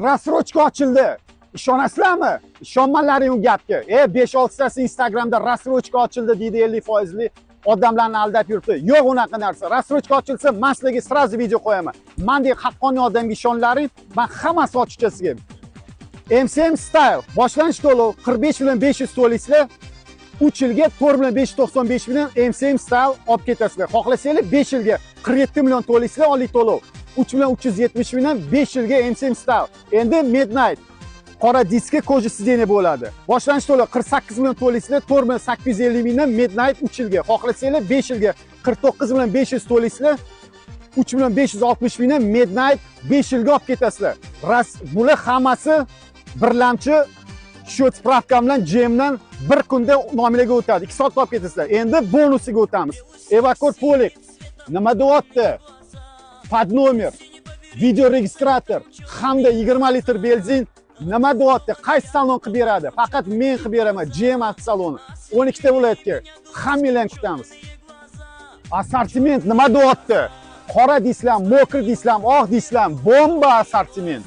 Рассрочка ochildi. Ishonasizlarmi? Ishonmalaring u gapga. 5-6 tasi Instagramda рассрочка ochildi deydi, 50 foizli odamlarni aldab yuribdi. Yo'q unaqa narsa. Рассрочка ochilsa, men sizlarga сразу video qo'yaman. Mendek haqqoniy odamga ishonlaring, men hammasi ochiqcha sizga. MCM Style boshlanish to'lov 45 million 500 to'laysizlar. 3 yilga 4 million 595 million MCM Style olib ketasizlar. Xohlasanglar 5 yilga 47 million to'laysizlar oylik to'lov. 3 million 370 million 5 yilga MCM Style. Endi Midnight qora diski, кожа сиденье bo'ladi. Boshlanish to'lov 48 million to'laysizlar, 4 million 850 mingdan Midnight 3 yilga. Xohlasanglar 5 yilga 49 million 500 to'laysizlar. 3 million 560 mingdan Midnight 5 yilga olib ketasizlar. Ras bular hammasi birlamchi счет справка bilan GMdan bir kunda nomilarga o'tadi. 2 soatda olib ketasizlar. Endi bonusiga o'tamiz. Evoque Polik nima deyapti? Под номер, видеорегистратор hamda 20 litr benzin nima deyapti? Qaysi salon qilib beradi? Faqat men qilib beraman. GM avtosaloni. 12 ta viloyatga hammanglarni kutamiz. Assortiment nima deyapti? Qora deysizlar, мокрый deysizlar, oq deysizlar, bomba assortiment.